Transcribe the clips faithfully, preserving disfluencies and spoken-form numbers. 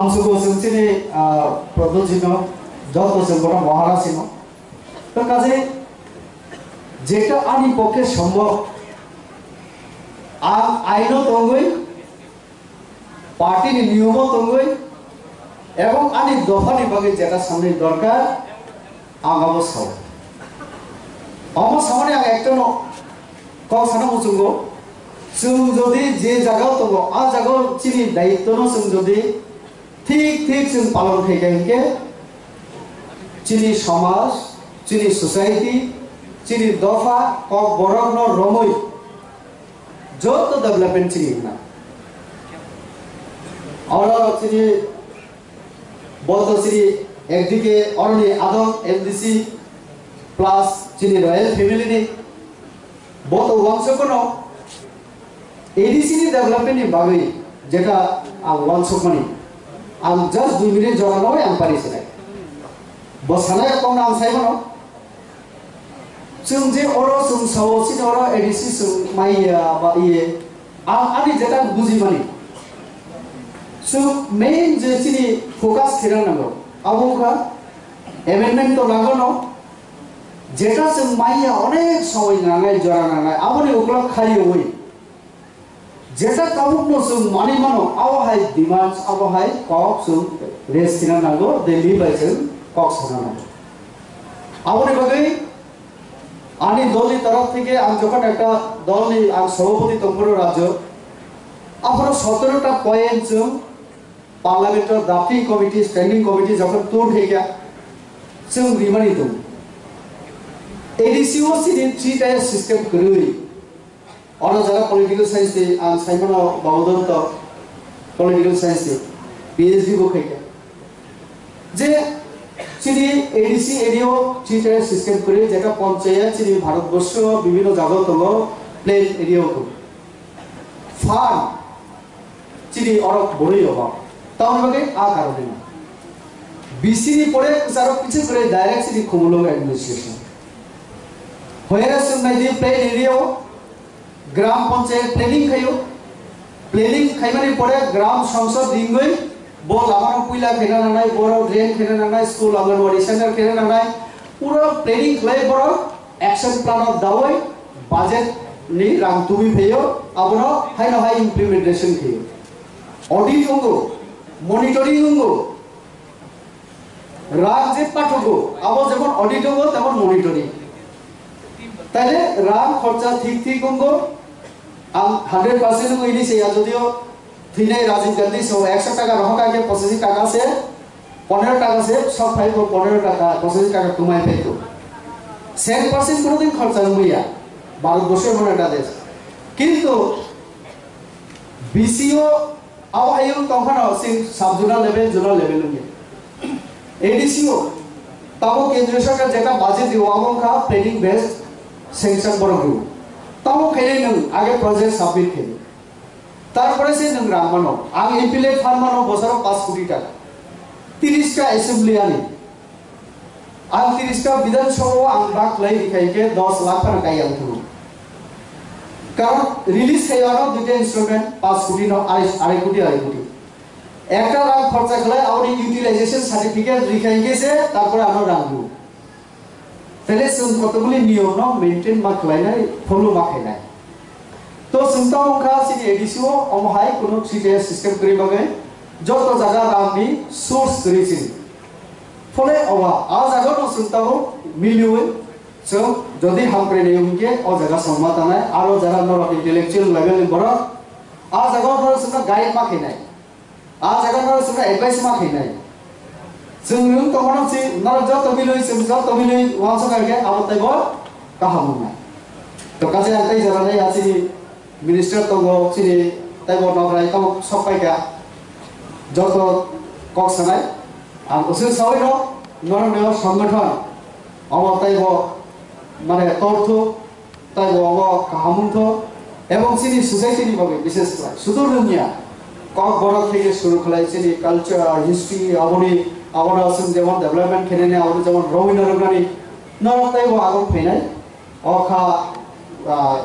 Amsuko chwng chini, ah, Prodotjino, joto chwng bono Maharajino. To kaje jeta ani pokhe sombhob, ang aino tongwi, party ni niyomo tongwi, ebong ani dophani bagwi jeta samni dorkar, ang abo sao. Omo samani ang ektono kok sana muchungo. Chwng jodi je jagao tongo, a jagao chini daitwno chwng jodi thik thik chwng palon khaikha hinkhe, chini somaj, chini society, chini dopha, kok borokno romwi joto development chini wngna. Oro chini boto chini ekdike oroni adong M D C plus chini royal family ni boto wansukno A D C ni development ni bagwi jeta ang wansukmani. Ang just dui minute jora nogwi ang pari sinai. Bo sanai kok ang sai mano. Chwng je oro chwng sao, chini oro A D C chwng maiya ba iye, ang ani jeta buji mani. Chwng main je chini focus khira nango, abo wngkha amendment to nango no, jeta chwng maiya onek somoi nangnai, jora nangnai, aboni ukulok khariwi. Jeta tabukno chwng manwi mano, abo hai demands, abo hai kok chwng raise khina nango, Delhi bai chwng kok sana nango. Aboni bagwi ani dolni torof theke ang jokhon ekta dolni ang sabhapati tongphuru rajyo, aphuru sotoro ta point chwng Parliament o drafting committee, standing committee jokhon tur khaikha, chwng rimani tongo. A D C o chini three tier system kwrwi. Oro jara political science ni ang saimano Babodonto political science ni P H D bo khaikha. Je chini A D C area o three tier system kwrwi, jeta panchayat chini Bharatborsho bibhinno jaga tongo, plain area o tongo. Farm chini oro borwi obo. Tamoni bagwi a karone no. B C ni pore kwcharo kichu kwrwi direct chini Khumulwng administration. Hoyara chwng nai di plain area o gram panchayat planning khaio. Planning khaimani pore gram sangsad ringwi bo lamano puila khaina nangnai, boro drain khaina nangnai, school, Anganwadi center khaina nangnai. Pura planning khlai boro action plan o dawi budget ni rang tubui phaio, abono haino hai implementation khaio. Audit wngo, monitoring wngo. Rang je pathogo, abo jemon audit wngo, temon monitoring. Taile rang khorcha thik thik wngo, ang hundred percent wngo ini se ya, jodio thwinai Rajiv Gandhi so ekso taka rohor kha khe pochashi taka se, ponero taka se sok phai ko, ponero taka, pochashi taka tumai phai ko. Cent percent kono din khorcha wngya, Bharat borso emon ekta desh. Kintu B C o abo hayung tongphano sing sub zonal level, zonal level wngya. A D C o tabo kendriya sorkar jeta budget dio abo wngkha planning based sanction borok dio. Tabo khainai nwng age project submit khainai. Tarpore se nwng rang mano. Ang M P le phan mano bosoro paanch koti taka. Tiris ta assembly ani. Ang tiris ta Bidhan Sabha o ang bak lai rikha hingke dos lakh phano kai ang thungo. Karon release khai ano duita instrument paanch koti no arai, arai koti, arai koti. Ekta rang khorcha khlai aboni utilization certificate rikha hingke se tarpore ano rang dio. Tele chwng kotokguli niyom no maintain ma khlainai, follow ma khainai. To chwng tamo wngkha chini A D C o, omo hai kunu three tier system kwrwi bagwi joto jaga rang ni source kwrwi chini. Phole owa, a jaga no chwng tamo miliwi chwng jodi hamkrai nai hwnkhe o jaga songma tanai, aro jara norok intellectual level ni borok, a jaga o norok chwngno guide ma khainai. A jaga no chwngno advice ma khainai. Chwng nwng tongmano si norok joto milwi, chwng joto milwi uansuk kha khe abo teibo kaham wngnai. To kaisa ang tei jora nai a chini minister tongo, chini teibo nokrai tamo sok pai kha. Joto kok sanai. Ang usir sawi no norok neo sangathon abo teibo mane torthuk. Taibo obo kaham wngtho, ebong chini society ni bagwi bises khlai. Sudur wngya, kok borok theke suru khlai chini culture, history, aboni, abono chwng jemon development khenani, abono jemon romwi narwknani, norok taibo agong phainai. O kha, ah,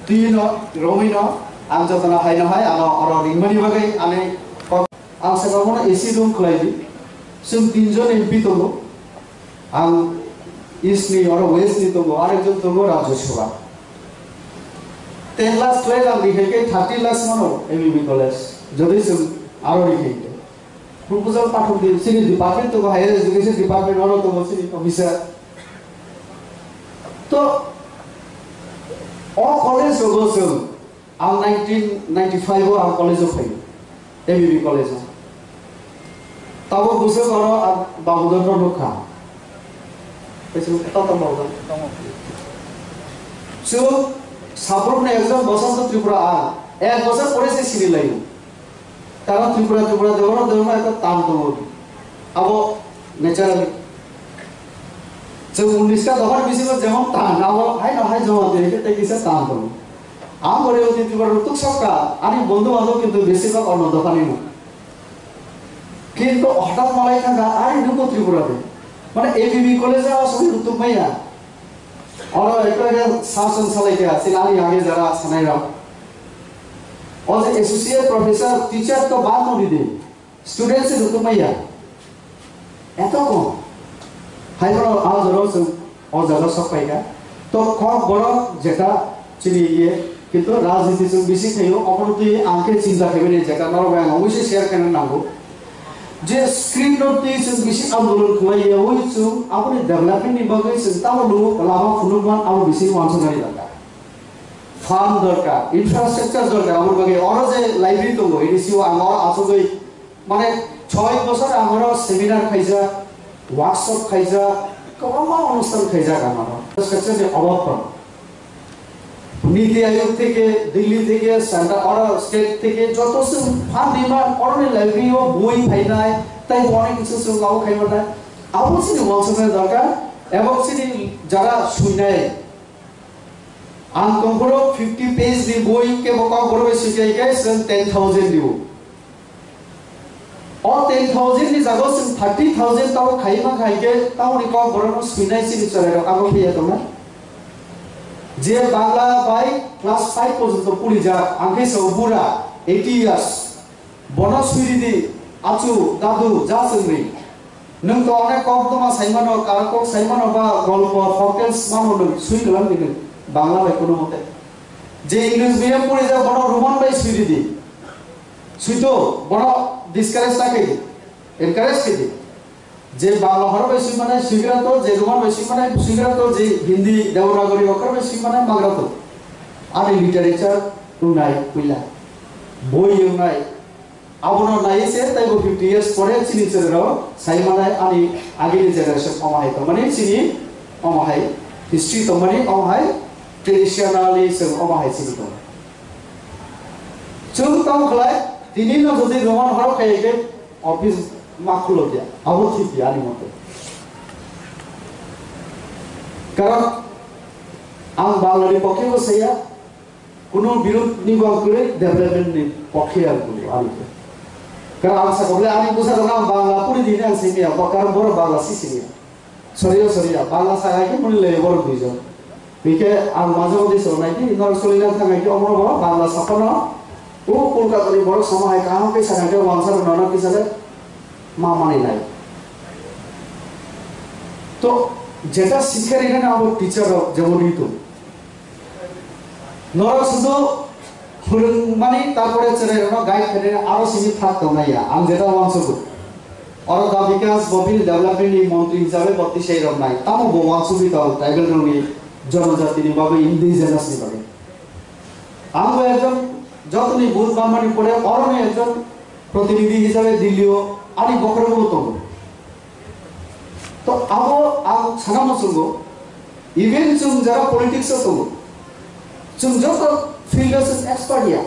twino, romwino, ang jotono haino hai, ano oro ringmani bagwi ani kok Ang saka bono A C room khlai di. Chwng tinjon M P tongo. Ang East ni oro West ni tongo, arekjon tongo Rajya Sabha. Ten lakhs khlai rang rikhe khe thirty lakhs mano A B B college. Jodi chwng aro rikhe khe. Proposal pathok di, chini department tongo, higher education department oro tongo chini officer. To, o college rogo chwng Ang nineteen ninety-five o ang college o phaio, A B B college o. Tabuk bwswk oro ang Babudon no nukha. Kaisa nukha, tamo Babudon. Chwng sabrumni ekjon Bosonto Tripura ang ek bosor pore se sini laio. Karon Tripura, Tripura debana debana ekta tan tongo. Abo naturally. Chwng unnish ta dophani bisingo jemon tan, abo haino hai joma twi khe tei kisa tan tongo. Ang gore oti Tripura rwtuk sokha, ani bondhu bandhob kintu besibak onno dophani no. Kintu hothat malai thangkha, ari nugo Tripura de. Mane A B B college o asogwi rwtuk maya. Oro ekta ekta sasong salai kha, chini ani age jara sanai rok. O je associate professor, teacher to bad no di de. Student se rwtwk maya. Eto kom. Hai bono a jora chwng o jaga sok paikha. To kok borok jeta chini iye, kintu rajniti chwng bisi khaio, obono twi ang khe chinta khaimani jeta norok bai ang obviously share khaina nango. Je script no twi chwng bisi andolon khlai yaui chwng aboni development ni bagwi chwng tamo lugo lama phunukman abo bisi wansuknani dorkar. Farm dorkar, infrastructure dorkar, aboni bagwi oro je library tongo, A D C o ang oro achugwi Mane, choi bosor ang oro seminar khaijak, workshop khaijak, kwbangma onusthan khaijak ang oro. Infrastructure ni obab tongo. Niti Aayog theke, Delhi theke, center oro state theke joto se fund demand oroni library o boi phainai, tei bo onek kisu chwng abo khaimanai. Abo chini wansuknai dorkar, ebong chini jara swinai. Ang tongphuru fifty page ni boi kebo kokborok bai swikai khe chwng ten thousand dibo. O ten thousand ni jaga o chwng thirty thousand tamo khai ma khai khe tamoni kokborok no swinai chini chwrai rok abo phiya tongo. Je Bangla bai class five porjonto purijak, ang khe sao bura eighty years. Bono swiridi, achu, dadu, ja chwngri. Nwng to onek kok doma saimano, kara kok saimano ba golpo, folktales mano nwng swi kwlangdi nwng Bangla bai kuno mote. Je English medium pori ja bono Roman bai swiridi. Swito, bono discourage ta kedi, encourage kedi. Je Bangla horo bai swi manai swigra to, je Roman bai swi manai swigra to, je Hindi Devanagari okhor bai swi manai magra to. Ani literature wngnai puila. Boi wngnai. Abono nai se taibo fifty years pore chini chwrairok sai manai ani agini generation omo hai tongmani chini omo hai history tongmani omo hai traditionally chwng omo hai chini tongo. Chwng tamo khlai, tini no jodi Roman horo khai khe office ma khulo dia, abo thik dia ani mote. Karon ang Bangla ni pokhe bo saya, kuno birud ni bo ang kwrwi, development ni pokhe ang kwrwi, ani khe. Karon ang sakha bole ani bwsa rok ang Bangla puri di hinwi ang simi ya, karon borok Bangla si simi ya. Sorry, sorry, ya, Bangla sa hai khe muni le borok duijon. Hingke ang majang di so nai di, nor soli na thang hai khe omo bo Bangla sapano. O Kolkata ni borok sama hai kaham khe sa hai khe wansa rok nono kisa le ma mani nai. To jeta sikha ri na abo teacher rok jebo di to. Norok sudu phwrwngmani, tarpore chwrairokno guide khainani aro simi thak tongnai ya, ang jeta uansugo. Oro da Vikas bo bini development ni montri hisabe bo tisai rok nai, tamo bo uansugwi tong tribal rokni, jonojatini bagwi, indigenous ni bagwi. Ang bo ekjon jotoni bujt manmani pore oroni ekjon protinidhi hisabe Delhi o ani bokhorogo tongo. To abo ang sana muchungo, even chwng jara politics o tongo, chwng joto field o chwng expert ya,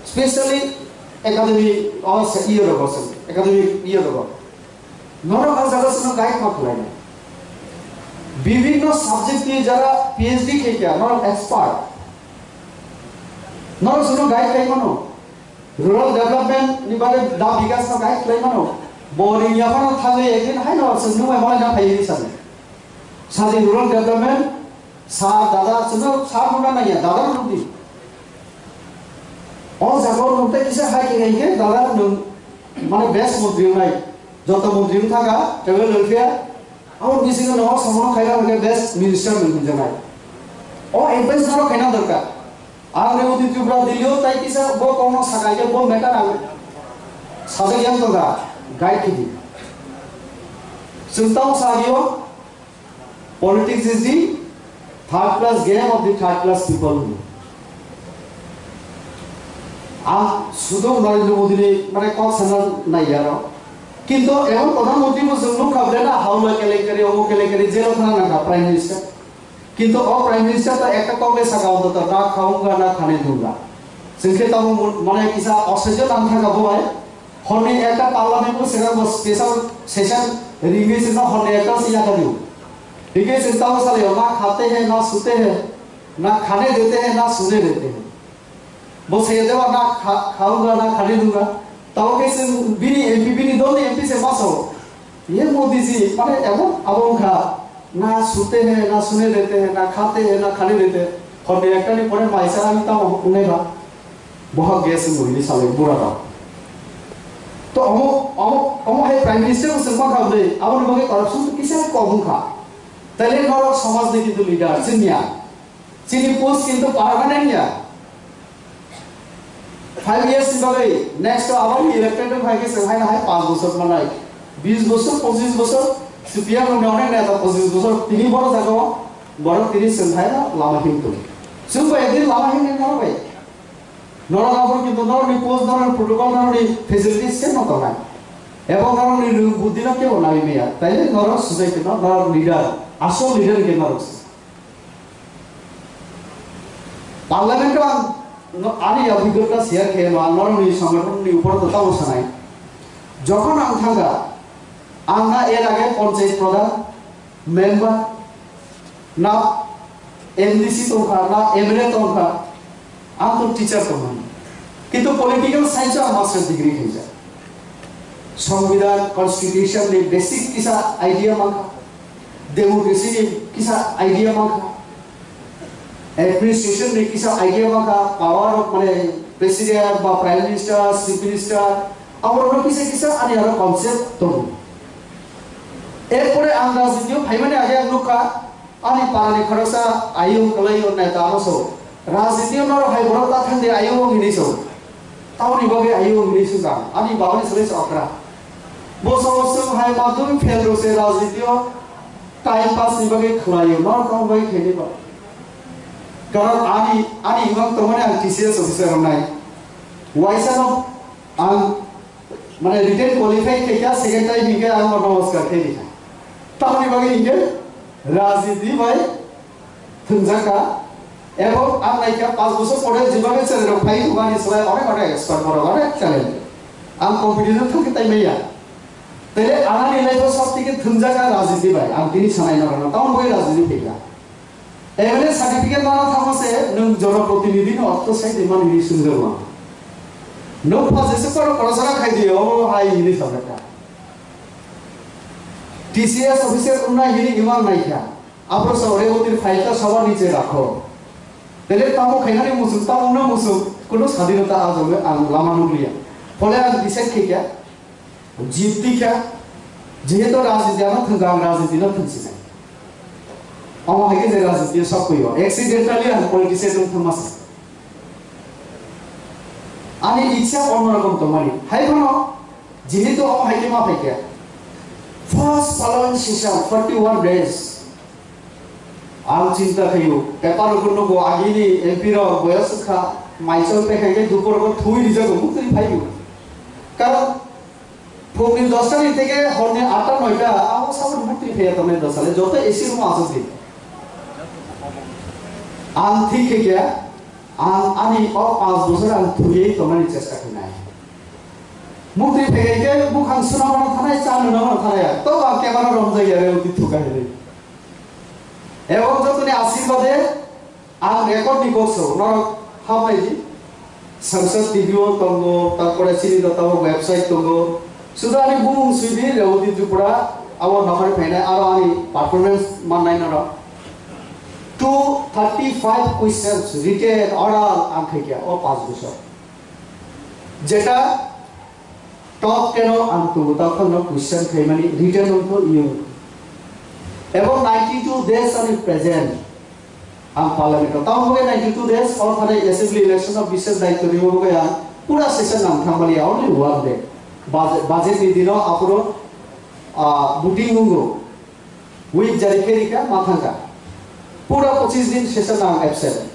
specially academy o se iyo rogo chwng, academic iyo rogo. Norok o jaga chwngno guide ma khlainai. Bibhinno subject ni jara P H D khe kya, norok expert. Norok chwngno guide khlai mano. Rural development ni bagwi da Vikas no guide khlai mano. Bo ring yaphano thangwi ekdin haino chwng nungbai malai na phai hinwi sano. Sadi rural development sa dada chwngno sa nungna nangya, dada nungdi. O jaga o nung tei kisa hai khe hai khe dada nung Mane best montri wngnai, joto montri wng thaka, table welfare, abo bisingo nogo samono khaina hwnkhe best minister mung hwnjaknai. O advice norok khaina dorkar. Ang Rewati Tripura Delhi o tai kisa bo kokno sakha khe bo matter ang sajak yang tongkha, guide khidi. Chwng tamo sa rio, politics is the third class game of the third class people. Ang sudo Narendra Modi ni mane kok sana nai yaro. Kintu emon pradhan mantri bo chwng nukha bele na, haula kelenkari, omo kelenkari, jelo thana nangkha prime minister. Kintu o prime minister to ekta kok le saka, ontoto na khaunga na khani dunga. Chwng khe tamo mane kisa osejo tang thangkha bo bai. Horni ekta parliament bo sega bo special session ringwi sino horni ekta se yaka diu. Hingke se tamo sale na khate hai na sute hai, na khane dete hai na sune dete hai. Bo se deba na kha-, khaunga na khane dunga. Tamo ke se bini M P, bini dol ni M P se maso. Ye Modi ji, mane emon abo wngkha, na sute hai, na sune dete hai, na khate hai, na khane dete. Horni ekta ni pore maisa ang tamo wngnai ba. Bohok gas wngwi ni salai bura rok. To omo, omo, omo hai prime minister bo chwng mankha bwlwi, aboni bagwi corruption to kisa kom wngkha. Taile norok somaj ni kintu leader chwngya. Chini post kintu permanent ya. Five years ni bagwi, next to aboni elected wng hai khe chwng hai hai panch bochor manai. Bis bochor, pochis bochor, C P M ni onek neta pochis bochor, tini boro jaga o, borok tini chwng hai lama him tong. Chwng bai din lama him ni norok bai. Norok aphuru kintu norokni post, norokni protocol, norokni facilities se no tongnai. Ebong norokni lung buddhi no kebo nai maya. Taile norok sujai khe norok leader, asol leader khe norok se. Parliament o ang no, ani abhigota share khe no, ang norokni songothon ni upor to tamo sanai. Jokhon ang thangkha, ang na er age panchayat pradhan, member, na M D C tongkha, na M L A tongkha, ang to teacher tongmani. Kintu political science o ang master degree khaijak. Songbidan, constitution ni basic kisa idea mankha, democracy ni kisa idea mankha, administration ni kisa idea mankha, power of mane president ba prime minister, chief minister, aborok kisa kisa ani aro concept tongo. Erpore ang rajniti o phaimani age ang nukha, ani parani khoroksa ayung kwlai o neta ano so. Rajniti o norok hai borok ta thangdi ayung o hinwi so. Tamoni bagwi ayung o hinwi sujak. Ani babani swlai se okra. Bo so swng hai madhyamik fail rw se rajniti o time pass ni bagwi khlai o. Norok tamo bagwi khaini ba. Karon ani, ani imang tongmani ang T C S officer wngnai. Waisa no ang mane written qualified khe kha, second time hinkhe ang bo namaskar khe rikha. Tamoni bagwi hinkhe rajniti bai thwngjak kha. Ebong ang naikha panch bochor pore jibagwi chwrairok phai thumani swlai onek onek expert borok onek challenge. Ang competition thangkhe tai maya. Tele anani life o sob theke thwngjak kha rajniti bai. Ang tini sanai norokno tamoni bagwi rajniti phai kha. M L A certificate mana thangma se nwng jonoprotinidhi ni ortho sai di mani hinwi swngjak ma. Nwng pha jesa kono kono sara khai di o hai hinwi sajak kha. T C S officer wngna hinwi imang nai kha. Apro sa ore otir file ta sobar niche rakho. Tele tamo khainani musung, tamo na musung, kono sadinota ajole ang lama nukliya. Phole ang decide khe kha. Jibti kha, jehetu rajniti ano thwngkha, ang rajniti no thwngsinai. Omo hai khe je rajniti o sok phuio, accidentally ang politician wng thangma se. Ani ichha onno rokom tongmani. Hai phano, jehetu omo hai khe ma phai kha. First following session, forty one days. Ang chinta khaio, paper rok nugo, agini M P rok boyos wngkha, maichol pekha khe dupor rok thwi rijago, muktwi phaibo. Karon phungni dosta ni theke horni atta noita, abo saboni muktwi phaiya tongnai dosa le, joto A C room o achuk di. Ang thik khe khe, ang ani o panch bochor ang thwiwi tongmani chesta khainai. Muktwi phaiya khe bukhang suna mano thanai, cha nuna mano thanai, to ang camera romjak ya re, uti thuka hinwi. Ebong jotoni ashirbade ang record ni kok sao, norok hambai di. Sangsad T V o tongo, tarpore chini do tabuk website tongo. Suda ani bumung sui di, Rewati Tripura, abo nokhorwi phainai, aro ani performance mannai norok. Two thirty five questions, written, oral, ang khaikha, o panch bochor. Jeta Top ten o ang tongo, tamo phano question khaimani written wngkha, iyo. Ebo ninety two days ani present ang parliament o. Tamo khe ninety two days, o thani assembly election o bishes daityo rimo khe ang pura session nang thangmani, only one day. Budget, budget ni dino aphuru, ah, voting wngo. Whip jari khe rikha, ma thangkha. Pura pochis din session ang absent.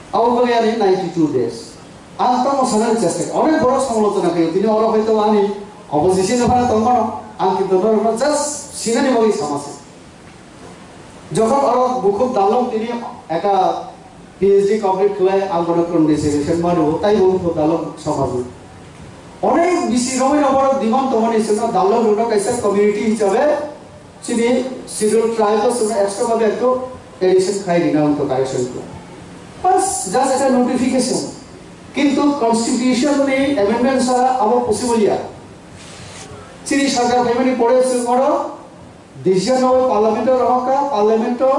Abo bagwi ani ninety two days. Ang tamo sanani chesta kha. Onek borok samalochona khaio. Tini oro hoito ani opposition no phano tongmano. Ang kintu norokno just sinani bagwi sama se. Jokhon oro bukhuk dalong tini ekta P H D complete khlai ang bono condescension mano, tai bo bukhuk dalong samajni. Onek bisi romwi no borok demand tongmani sino dalong rokno kaisa community hisabe Chini schedule tribe o chwngno extra bhabe ekto addition khai rina wngkha correction khlai. Bas, just ekta notification. Kintu constitution ni amendment sara abo possible ya. Chini sarkar phaimani pore chwng oro decision no parliament o rohorkha, parliament o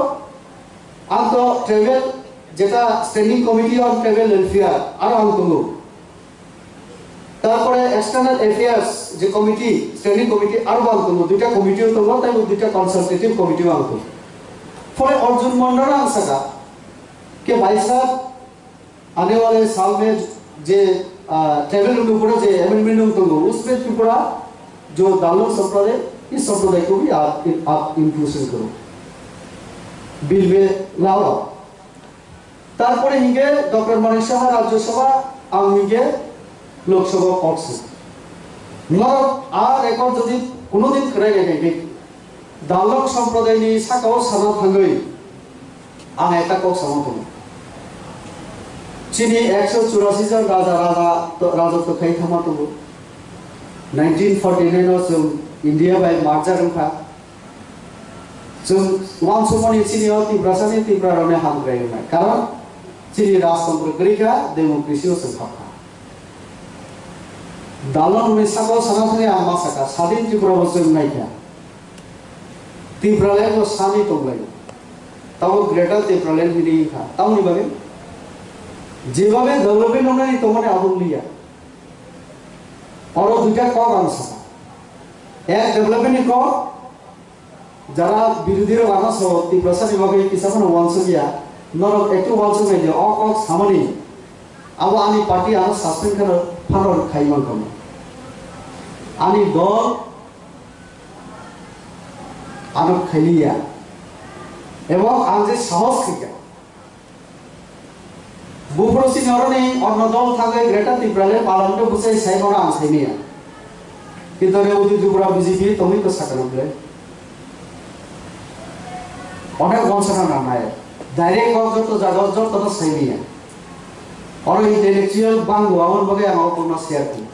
ang to tribal jeta standing committee on tribal welfare aro ang tongo. Tarpore external affairs je committee, standing committee aro ang tongo, duita committee o tongo, tei duita consultative committee o ang tongo. Phore Arjun Mondal ang saka, ke bhai sahab, aane wale saal mein je, ah, tribal rule upore je amendment ang tongo, usme Tripura jo Dalung sampraday, is sampraday ko bhi aap, aap inclusion karo. Bill mein lao. Tarpore hinge Doctor Manik Saha Rajya Sabha, ang hinge Lok Sabha kok se. Norok a record jodi kuno din kwrai nai nai, Dalok Sampraday ni saka o sana thangwi ang ekta kok sama tongo. Chini ekso churasi jon raja, raja, raja to khai thangma tongo. Nineteen forty nine o chwng India bai merger wngkha. Chwng uansukmani chini o Tiprasani Tiprarokni hamkrai wngnai. Karon chini rajtantro kwrwi kha, democracy o chwng hapkha. Dalon hwnwi saka o sana thangwi ang ma sakha, sadin Tripura bo chwng naikha. Tipraland bo sani tonglaio. Tamo Greater Tipraland hwnwi wngkha. Tamoni bagwi? Jebhabe development wngnani tongmani abo wngliya. Oro duita kok ang sakha. Ek development ni kok, Jara birodhi rok ano so Tiprasa ni bagwi kisa phano uansuk ya, norok ektu uansuk nai di, o kok samani abo ani party ano suspend kheno phano khai man kamo. Ani dol ano khailiya. Ebong ang je sahos khaikha. Buphuru sini oroni onno dol thangwi Greater Tipraland Parliament o bwsai sai bono ang saimaya. Kintu re Udit Tripura B J P tongwi ko sakano ble. Onek wonsana nangnai. Direct kok joto jaga joto no saimaya. Oro intellectual bango aboni bagwi ang o kokno share khaio.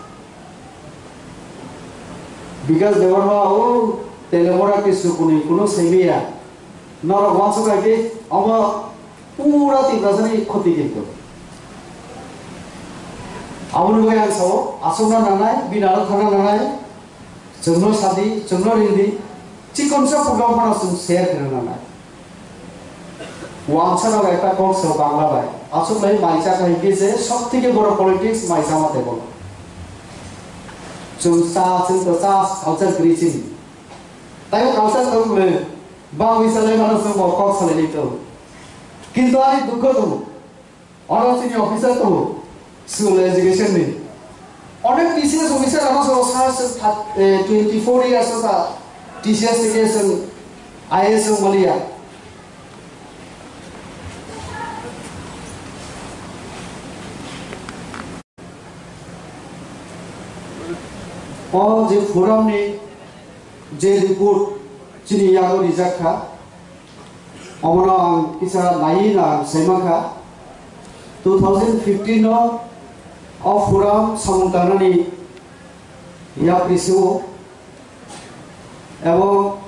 Bikas Debbarma o Telemora Kisnu Kunui kuno saimaya. Norok uansuk bai khe omo pura Tiprasani khoti kintu. Aboni bagwi ang sao, aswkna nangnai, bini aro thangna nangnai, chwngno sadi, chwngno ringdi, chikonsa program phano chwng share khaina nangnai. Uansano bai ekta kok sao Bangla bai. Achuklai mai chakha hinkhe je sob theke boro politics mai chama tei bono. Chwng cha, chwng to cha, culture kwrwi chini. Taibo culture tong le, bangwi salai mano chwng bo kok salai nai to. Kintu ani dukho tongo. Oro chini officer tongo, school education ni. Onek T C S officer ano so sa, sa, eh, twenty four years sa T C S education I A S wng maliya. O je forum ni je report chini yago rijak kha, omono ang kisa naiwi na ang sai mankha. Two thousand fifteen o, o forum samung tangnani yapri se o, ebo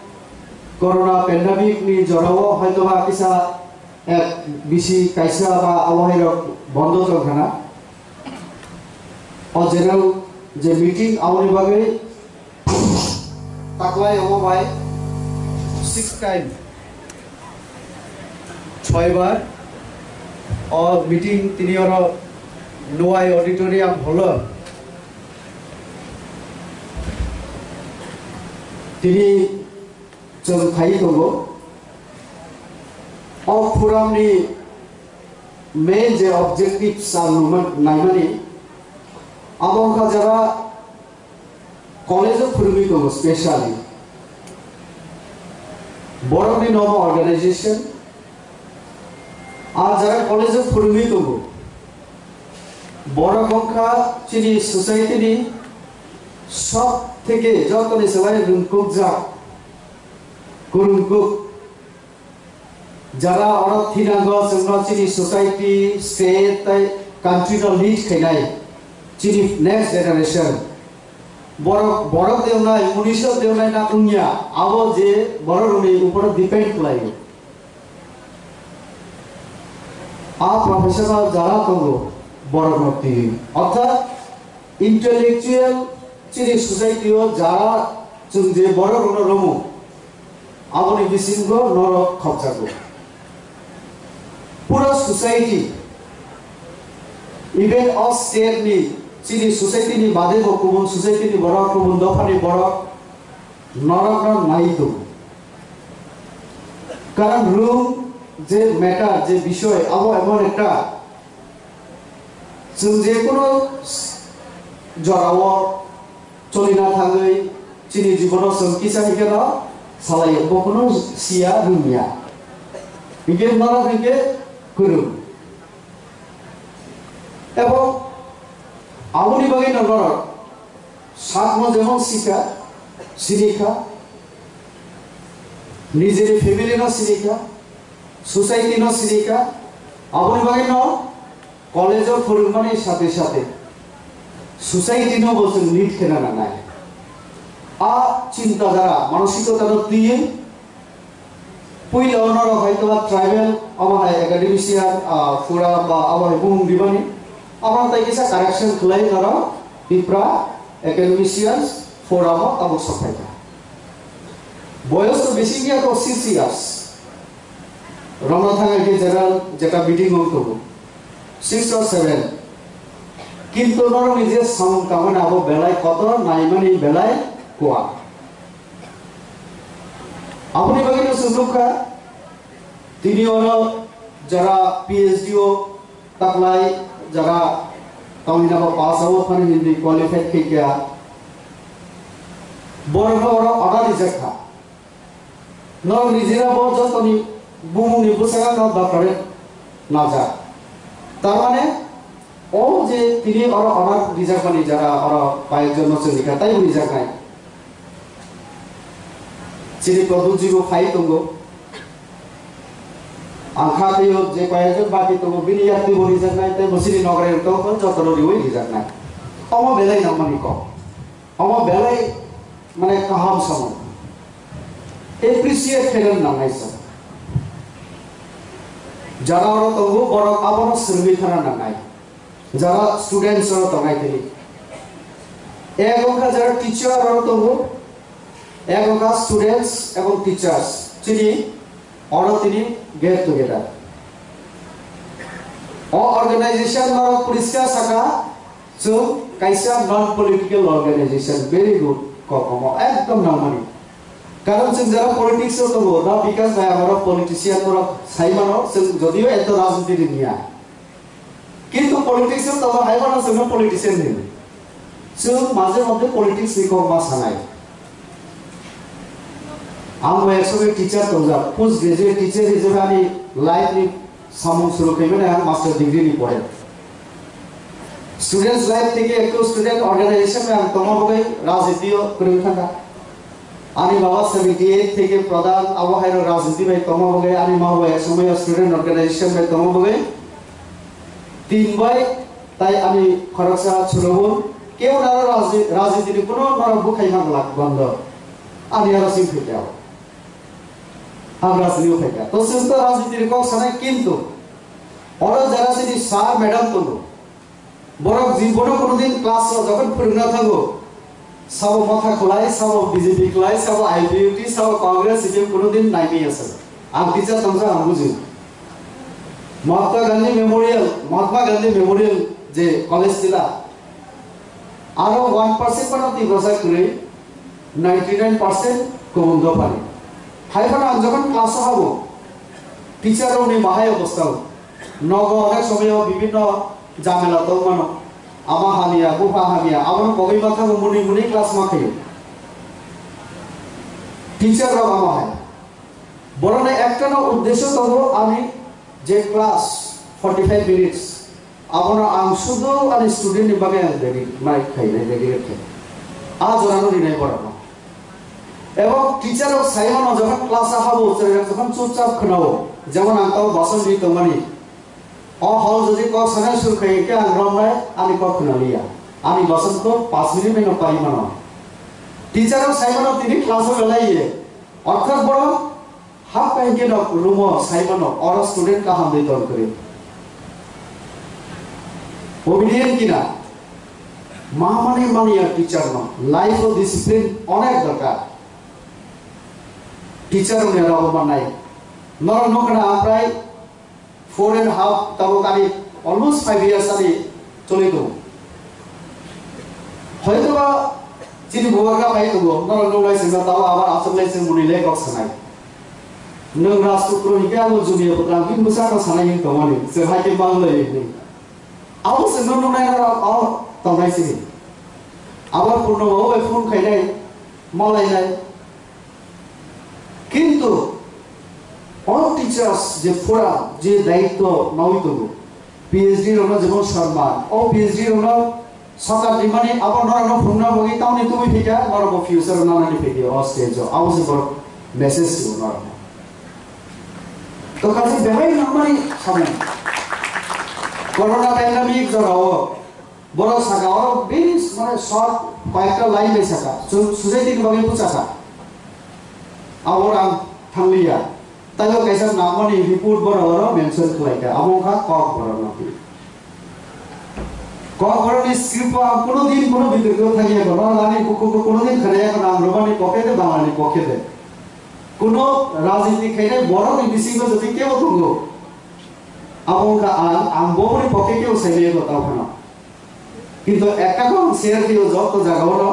corona pandemic ni jorao hoitoba kisa, eh, bisi kaisa ba abo hai rok bondo tong khana. O general je meeting aboni bagwi taklai omo bai six time, soi bar o meeting tini oro Nuai Auditorium hall o Tini chwng khai tongo. O forum ni main je objective sa numa-, naimani, abo wngkha jara college o phwrwngwi tongo specially. Borokni nomo organization, a jara college o phwrwngwi tongo. Borok wngkha chini society ni sob theke jotoni se bai rwngkukjak, kwrwngkuk. Jara oro thinango chwngno chini society, state tei country no lead khainai chini next generation. Borok, borok dewnai, munisho dewnai na wngya, abo je borok rokni uporo depend khlaio. A professional jara tongo, borokno twi. Orthat intellectual chini society o jara chwng je borok rokno romo, aboni bisingo norok khopjago. Pura society, even o state ni, chini society ni bade bo kubun society ni borok, kubun dopha ni borok, norokno nai tongo. Karon rung je matter, je bishoy, abo emon ekta chwng je kono jorao cholina thangwi chini jibono chwng kisa hikhe no salaio, bo kono siya rungya. Hikhe norok hikhe kwrwng. Ebo aboni bagwi no norok sakno jemon sikha, sinikha, nijeni family no sinikha, society no sinikha, aboni bagwi no college o phwrwngmani sathe sathe society no bo chwng lead khena nangnai. A chinta dhara, manosikota no twiwi Puila o norok hai tongma tribal, omo hai academician, ah, forum ba abo hai bumung ribani. Abo tai kisa correction khlai norok Tipra Academicians Forum o tabuk sok phaikha. Boyos to besi ya to six years. Rwna thangwi khe general jeta meeting wng tongo. Six or seven. Kintu norokni je samung tangmani abo belai kotor naimani belai kuwa. Aboni bagwi no chwng nukha, tini oro jara P H D o taklai, jara tamni nabo pass o phano hindi qualified khaikha. Borok no oro order rijak kha. Norok nijera bo jotoni bumungni bwskango no doctorate najak. Tar mane, o je tini oro order rijakmani jara oro kayekjon no chwng rikha, taibo rijaknai. Chini Pradyut ji bo phai tongo. Ang kha twiyo je kayekjon baki tongo, bini yakti bo rijaknai, tei bo chini nograi tongo, jotono riwi rijaknai. Omo belai nangmani kok. Omo belai mane kaham samung. Appreciate khaina nangnai sa. Jara oro tongo, borok abono swrwngwi thana nangnai. Jara students oro tongnai tini. Ek wngkha jara teacher oro tongo, ek wngkha students ebong teachers. Chini oro tini get together. O organization oro poriskar saka, chwng kaisa non political organization, very good, kokomo, ekdom nangmani. Karon chwng jara politics o tongo, na Bikash bai amaro politician borok sai mano, chwng jodio eto rajniti ni niya. Kintu politics o tongo, hai mano chwngno politician hino. Chwng maje moddhe politics ni kok ma sanai. Ang bo ek somoi teacher tongjak, post graduate teacher hisabe ani life ni samung suru khaimani ang master degree ni pore. Students life theke ekto student organization bai ang tongma bagwi rajniti o kwrwng thangkha. Ani baba seventy eight theke pradhan abo haino rajniti bai tongma bagwi ani ma bo ek somoi student organization bai tongma bagwi tin bai tai ani khoroksa chwrwngmung kebo naro rajni-, rajniti ni kuno norok bukhai ma glak bondo. Ani aro sing phaikha. Ang rajniti o phaikha. To chwng to rajniti ni kok sanai kintu oro jara chini sir madam tongo. Borok jibono kono din class o jokhon phwrwngna thango, sabo Motha khlai, sabo B J P khlai, sabo I P F T, sabo Congress, C P M kono din naimaya se. Ang teacher tongsa ang buji. Mahatma Gandhi Memorial, Mahatma Gandhi Memorial je college tila, aro one percent phano Tiprasa kwrwi. ninety nine percent kubun dophani. Hai phano ang jokhon class-o habo, teacher rokni bahai obostha o. Nogo onek somoyo bibhinno jamela tongmano. Ama hamya, bupha hamya, abono kogwi ma thango, muni muni class ma khaio. Teacher rok amo hai. Borokni ektano uddesyo tongo, ani je class forty five minutes, abono ang sudu ani student ni bagwi ang ready, mai khainai, ready khe. A jorano rinai borokno. Ebong teacher rok sai mano, jokhon class o habo, chwrairok jokhon chupchap khwnao, jemon ang tamo bason ri tongmani. O hol jodi kok sanai sur khai khe ang romnai, ani kok khwnaliya. Ani bason kok panch minute no pari mano. Teacher rok sai mano tini class o belai ye. Orthat borok hap kai khe no room o sai mano, oro student kaham de ton kwrwi. Obedient kina? Ma mani mani ya teacher no. Life o discipline onek dorkar. Teacher rok ni rabo manai. Norok nokha na ang prai four and half, tabuk ani almost five years ani choli tongo. Hoytoba chini bubagra bai tongo, norok nung lai singna tabo abar aswk lai sing muni le kok sanai. Nwng Rajputro hinkhe abo Julia Bwkang bini bwsakno sanai hin tongmani, chwng hai khe mang lai hinwi. Abo se nwng nungnai norok o tongnai sini. Abar Purnoba o bai phone khainai, malainai. Kintu all teachers je pura je daityo nawi tongo, P H D rokno jemon sanman, o P H D rokno sakar rimani abo norokno phunukna bagwi tamni tubui phikha, norokbo future o nanani phikha o stage o, abo se borok message rw norokno. To kaisa behai nangmani samung. Corona pandemic jora o borok saka oro very, mane, short, koyekta line bai saka. Su-, society ni bagwi bwchaka. Abo rang thangliya. Taibo kaisa nangmani report borok oro mention khlaika. Abo wngkha Kokborok no. Kokborok ni script o ang kuno din kuno bitorko thangya ko. Norok ani kuku kuno din khanaya ko, ang romani pokhe de, Bangla ni pokhe de. Kuno rajniti khainai borok ni bisingo jodi kebo tongo. Abo wngkha ang, ang bo boni pokhe kebo saimaya ko tao phano. Kintu ekta kok share khe o joto jaga o no.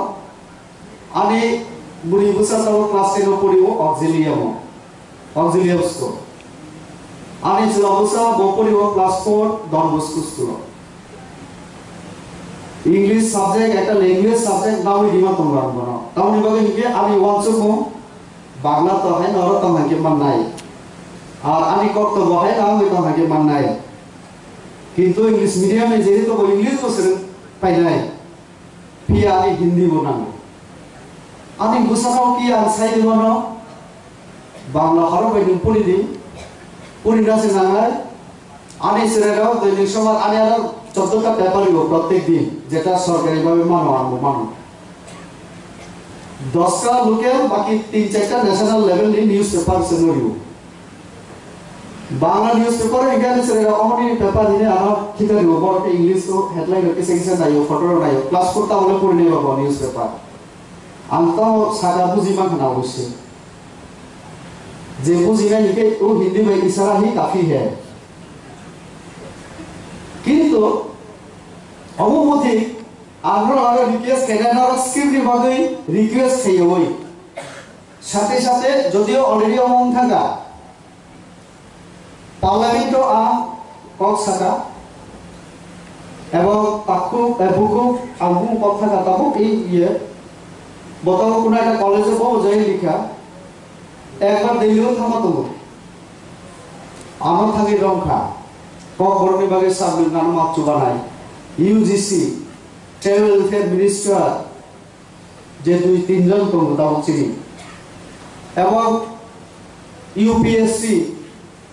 Ani bwrwi bwsa tabuk class ten o pori o Auxilium o, Auxilium school. Ani chwla bwsa bo pori o class four Don Bosco school o. English subject ekta language subject nawi rima tongo ang bono. Tamoni bagwi hinkhe ani uansukmung Bangla to hai no oro tong hai khe mannai. Ar ani kok to bo hai no wngwi tong hai khe mannai. Kintu English medium ni jeri to bo English bo swrwng painai. Phiya ani Hindi bo nango. Ani bwsano ki ang sai di mano, Bangla horo bai nwng puri di, puri na se nangnai. Ani chwrairok doinik sobar ani aro choddo ta paper ribo prottek din, jeta sorkari bhabe mano, ang bo mano. Dosta local, baki tin charta national level ni newspaper se no ribo. Bangla newspaper o hingke ani chwrairok omoni paper hini ano thikar ribo, borok khe English o headline rok kisa kisa naio, photo rok naio, class four ta bole pori nai bo newspaper. Ang tamo saka buji mankha na obossoi. Je bujinai hingke o Hindi bai isara hi kafi hai. Kintu omo mothik ang norok aro request khainai, norok script ni bagwi request khaiwi. Sate sate jodio already omo wng thangkha, Parliament o ang kok saka, ebong takhuk, eh, bukhuk ang bumung kok saka tabuk i iye, botabo kuno ekta college o bo jai likha, ekbar Delhi o thangma tongo, ano thangwi romkha, kok borokni bagwi submit nano ma chubanai, U G C, Tribal Welfare Minister, je dui tin jon tongo tabuk chini. Ebong U P S C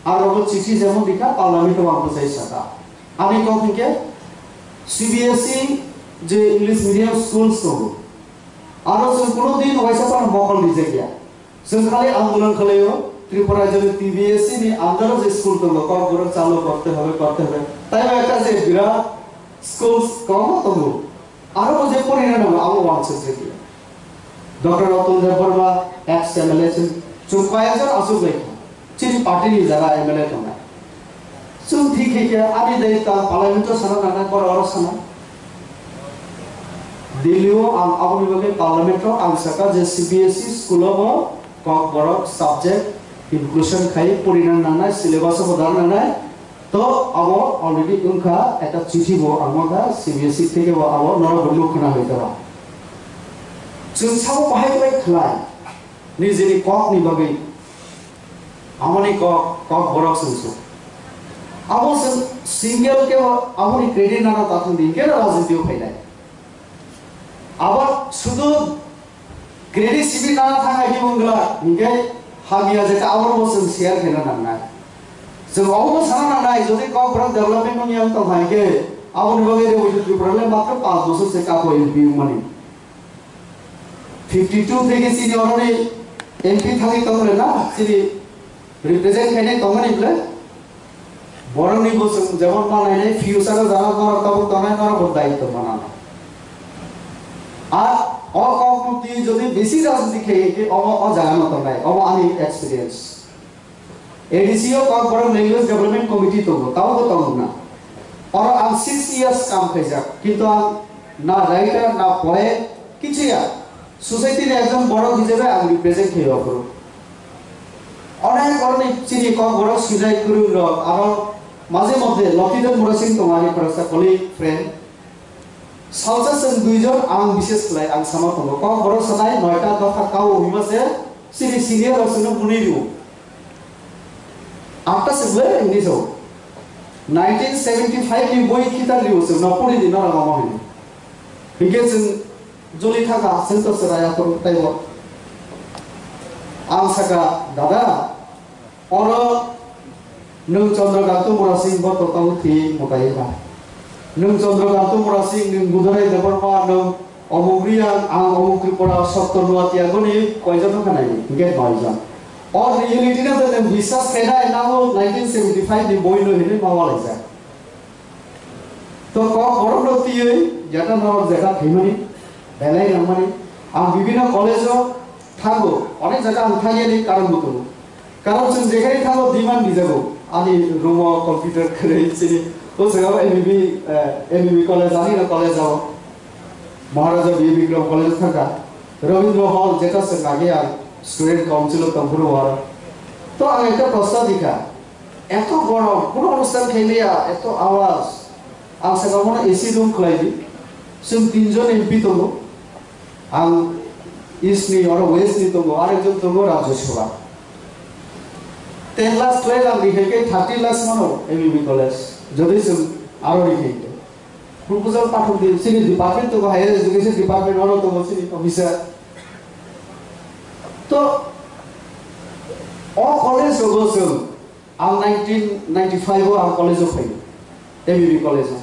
aro bo chithi jemon dikha parliament o ang bwchai saka. Ani kok hinkhe C B S E je English medium schools tongo. Aro chwng kuno din waisa phano mokol rijak ya. Chwng khali andolon khwlaio Tripura rajyoni T B S E ni under o je school tongo, Kokborok chalo korte hobe, korte hobe. Taibo ekta je birat schools kwbangma tongo. Aro bo je porina nango, abo wansuk se khe. Doctor Ratan Debbarma, ex M L A, chwng, chwng kaya jon aswk bai kha. Chini party ni jaga M L A tongnai. Chwng thik khe khe ani dai ta parliament o sana nangnai, boro oro sana. Delhi o ang aboni bagwi parliament o ang saka je C B S E school o bo Kokborok subject inclusion khai purina nangnai, syllabus o bo dana nangnai. To abo already wngkha, ekta chithi bo ang mankha C B S E theke bo, abo norok bo nuk khna hoi taba. Chwng sabo bahai bai khlai nijini kok ni bagwi, amoni kok, Kokborok chwng su. Abo chwng single ke aboni credit nana tathung di, hingke rajniti o phainai. Abo sudu credit simi nana thang ai di wngla, hingke hamya je ta abo bo chwng share khena nangnai. Chwng obo sana nangnai, jodi Kokborok development wngya wng tong hai khe, aboni bagwi Revoitu Tripura le matro panch bosor se kapo M P wngmani. Fifty two theke chini oroni M P thangwi tong le na, chini represent khainai tongmani ble. Borokni bo chwng jemon manainai future o jana norok tabuk tongnai norok bo daitw manana. Ar o kok mukti jodi besi rajniti khe khe omo o jaga no tongnai, omo ani experience. A D C o Kokborok Language Development Committee tongo, tabuk bo tongo na. Oro ang six years kam khaijak, kintu ang na writer, na poet, kichu ya. Society ni ekjon borok hisabe ang represent khaio aphuru. Onek oroni chini Kokborok sinai kwrwng rok, aro maje moddhe Lokhidan Murasing tongo ani khoroksa colleague, friend. Salsa chwng duijon ang bises khlai ang sama tongo. Kokborok sanai noita dopha kao hima se chini senior rok chwngno mwnwi rwo. Atta se ble hini so. Nineteen seventy five ni boi khitar liu chwngno puri di norok omo hino. Hingke chwng joli thaka chwng to chwrai aphuru taibo. Ang saka, dada, oro nwng Chandrakanta Murasing bo to tong thi mutai ba. Nwng Chandrakanta Murasing, nwng Budurai Debbarma, nwng Omuk Reang, ang Omuk Tripura, Sotto Nuatia goni koijon wngkha nai? Hingke noijon. O reality no to nwng biswas khainai, nabo nineteen seventy five ni boi no hinwi ma walaijak. To Kokborok no twiwi jeta norok jeta phaimani, belai nangmani. Ang bibino college o thango, onek jaga ang thangyani karon bo tongo. Karon chwng jekhai thango demand rijago. Ani room o computer kwrwi chini, o jaga o M B B, eh, M B B college, ani no college o. Maharaja B A Bikram college thangkha. Rabindra Hall jeta chwng age ang student council o tongphuru o aro. To ang ekta prosta dikha. Eto gorom, kuno onusthan khaimaya, eto awaz. Ang saka bono A C room khlai di. Chwng tinjon M P tongo. Ang East ni, oro West ni tongo, arekjon tongo Rajya Sabha. Ten lakhs khlai lang di khe thirty lakhs mano M B B college. Jodi chwng aro di khe. Proposal pathok di, chini department tongo, higher education department oro tongo chini officer. To, o college rogo chwng Ang nineteen ninety-five o ang college o phaio, M B B college o.